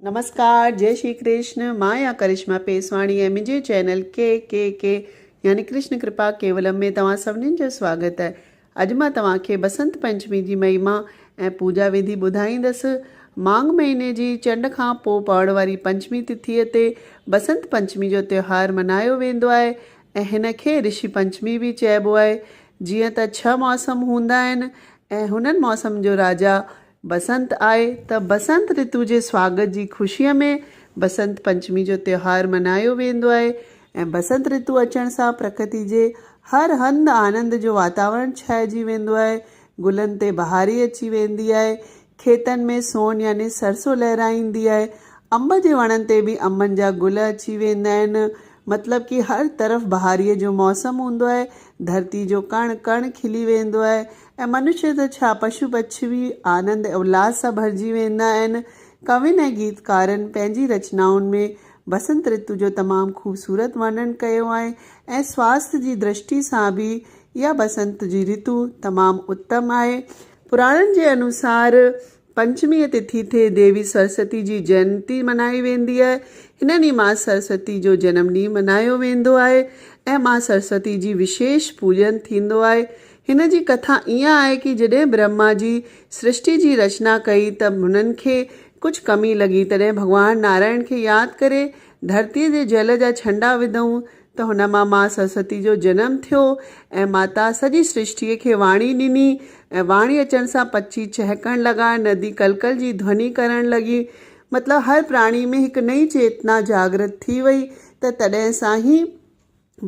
نمسڪار جئي شري ڪرشن مان آهيان ڪرشما پيسواڻي ۽ منهنجي چينل ڪي ڪي ڪي يعني ڪرشن ڪرپا ڪيولم ۾ توهان سڀنين جو سواگت آهي اڄ مان توهان کي بسنت پنچمي جي مهما ۽ پوڄا وڌي ٻڌائيندس مانگهه مهيني جي چنڊ کان پوء پوڻ واري پنچمي تٿيء تي بسنت پنچمي جو تيوهار منايو ويندو آهي ۽ هن کي رشي پنچمي به چئبو آهي جيئن ته ڇهه موسم هوندا آهن ۽ هنن موسم جو راجا بسنت آئي ته بسنت رتو جي سواگت جي خوشيء ۾ بسنت پنچمي جو تيوهار منايو ويندو آهي ۽ بسنت رتو اچڻ سان پرڪرتي جي هر هنڌ آنند جو واتاورڻ ڇائجي ويندو آهي، گلن تي بهاري اچي ويندي آهي، کيتن ۾ سون يعني سرسو لهرائيندي آهي، انب جي وڻن تي به انبن جا گل اچي ويندا آهن، مطلب ڪي هر طرف بهاريء جو موسم هوندو آهي، ڌرتي جو ڪڻ ڪڻ کلي ويندو آهي ۽ منشيه ته ڇا پشو پڇي به آنند ۽ الاس سان ڀرجي ويندا آهن. ڪوين ۽ گيتڪارن پنهنجي رچنائن ۾ بسنت رتو جو تمام خوبصورت ورڻن ڪيو آهي ۽ سواسٿ جي درشٽي سان به اها بسنت جي رتو تمام اتم آهي. پراڻن جي انوسار پنچميء تٿي تي ديوي سرسوتي جي جينتي منائي ويندي آهي. هن ڏينهن مان سرسوتي جو جنم ڏينهن منايو ويندو آهي ۽ مان سرسوتي جي وشيش پوڄن ٿيندو آهي. هن جي ڪٿا ائين آهي ڪي جڏهن برهما جي سرشٽي جي رچنا ڪئي ته هنن کي ڪجهه ڪمي لڳي تڏهن ڀڳوان نارائڻ کي ياد ڪري ڌرتيء جي جل جا ڇنڊا وڌئون ته هن مان مان سرسوتي جو جنم ٿيو ۽ ماتا سڄي سرشٽيء کي واڻي ڏني ۽ واڻي اچڻ سان پڇي چهڪڻ لڳا، ندي ڪلڪل جي ڌوني ڪرڻ لڳي، مطلب هر پراڻي ۾ هڪ نئين چيتنا جاڳرت ٿي وئي ته تڏهن سان ئي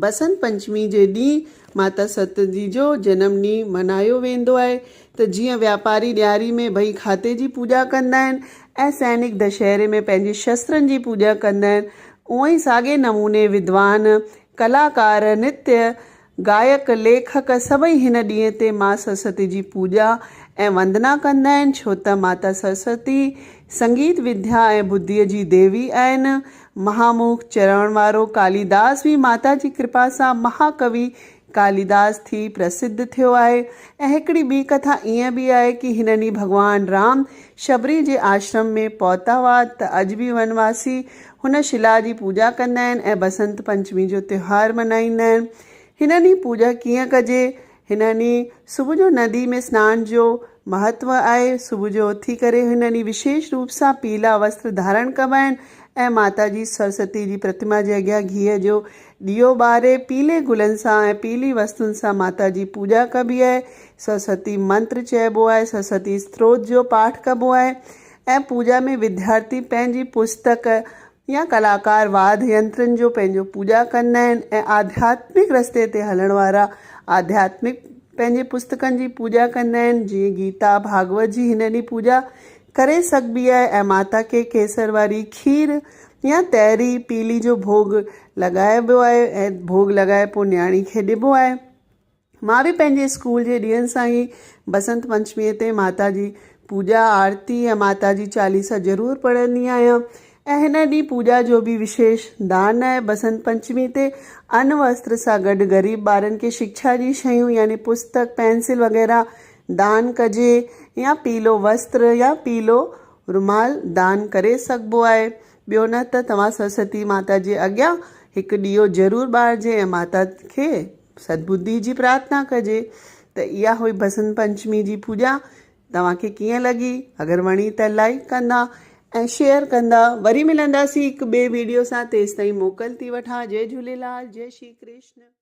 بسنت پنچمي جي ڏينهن ماتا سرسوتي جو جنم ڏينهن منايو ويندو آهي ته جيئن وياپاري ڏياري ۾ بهي کاتي جي پوڄا ڪندا آهن ۽ سئنڪ دشهري ۾ پنهنجي شسترن جي پوڄا ڪندا آهن اونئن ئي ساڳئي نموني ودوان، ڪلاڪار، نرتيه، گائڪ، ليکڪ سڀئي هن ڏينهن تي مان سرسوتي جي پوڄا ۽ وندنا ڪندا آهن ڇو ته ماتا سرسوتي سنگيت وديا ۽ ٻڌيء جي ديوي آهن. مهاموک چرڻ وارو ڪاليداس به ماتا جي ڪرپا سان مهاڪوي ڪاليداس ٿي پرسڌ ٿيو آهي ۽ هڪڙي ٻي ڪٿا ائين به آهي ڪي هن ڏينهن ڀڳوان رام شبري جي آشرم ۾ پهتا هئا ته اڄ به ونواسي هن شلا جي پوڄا ڪندا آهن ۽ بسنت پنچمي جو تيوهار منائيندا آهن. هن ڏينهن پوڄا ڪيئن ڪجي؟ هن ڏينهن صبح جو ندي ۾ سنان جو مهتو آهي. صبح جو اٿي ڪري هن ڏينهن وشيش روپ سان پيلا وستر ڌارڻ ڪبا آهن ۽ ماتا جي سرسوتي جي پرتما جي اڳيان گيهه جو ڏيئو ٻاري پيلي گلن سان ۽ پيلي وستن سان ماتا جي پوڄا ڪبي آهي. سرسوتي منتر چئبو آهي، سرسوتي ستروت جو پاٺ ڪبو آهي ۽ پوڄا ۾ وديارٿي پنهنجي پستڪ يا ڪلاڪار واد ينترن جو پنهنجو پوڄا ڪندا آهن ۽ آڌياتمڪ رستي تي هلڻ وارا آڌياتمڪ پنهنجي پستڪن جي پوڄا ڪندا آهن جيئن گيتا ڀاڳوت جي هن ڏينهن پوڄا ڪري سگهبي آهي ۽ ماتا کي ڪيسر واري کير يا تئري پيلي جو ڀوڳ لڳائبو آهي ۽ ڀوڳ لڳائي پوء نياڻي کي ڏبو آهي. مان به پنهنجي اسڪول جي ڏينهن سان ئي بسنت پنچميء تي ماتا جي پوڄا، آرتي ۽ ماتا جي چاليسا ضرور پڙهندي آهيان ۽ هن ڏينهن پوڄا جو به وشيش دان آهي. بسنت پنچمي تي ان وستر سان گڏ غريب ٻارن کي شڪشا جي شيون يعني پستڪ، پينسل وغيره دان ڪجي يا پيلو وستر يا پيلو رومال دان ڪري سگهبو آهي. ٻيو نه ته توهان سرسوتي ماتا جي اڳيان هڪ ڏيئو ضرور ٻارجي ۽ ماتا کي سدبڌي جي پرارٿنا ڪجي ته اها هئي بسنت پنچمي جي پوڄا توهان کي ڪيئن لڳي اگر وڻي ته لائيڪ ڪندا ۽ شيئر ڪندا وري ملنداسين هڪ ٻئي ويڊيو سان تيستائين موڪل ٿي وٺان جئي جهوليلال جئي شري ڪرشن.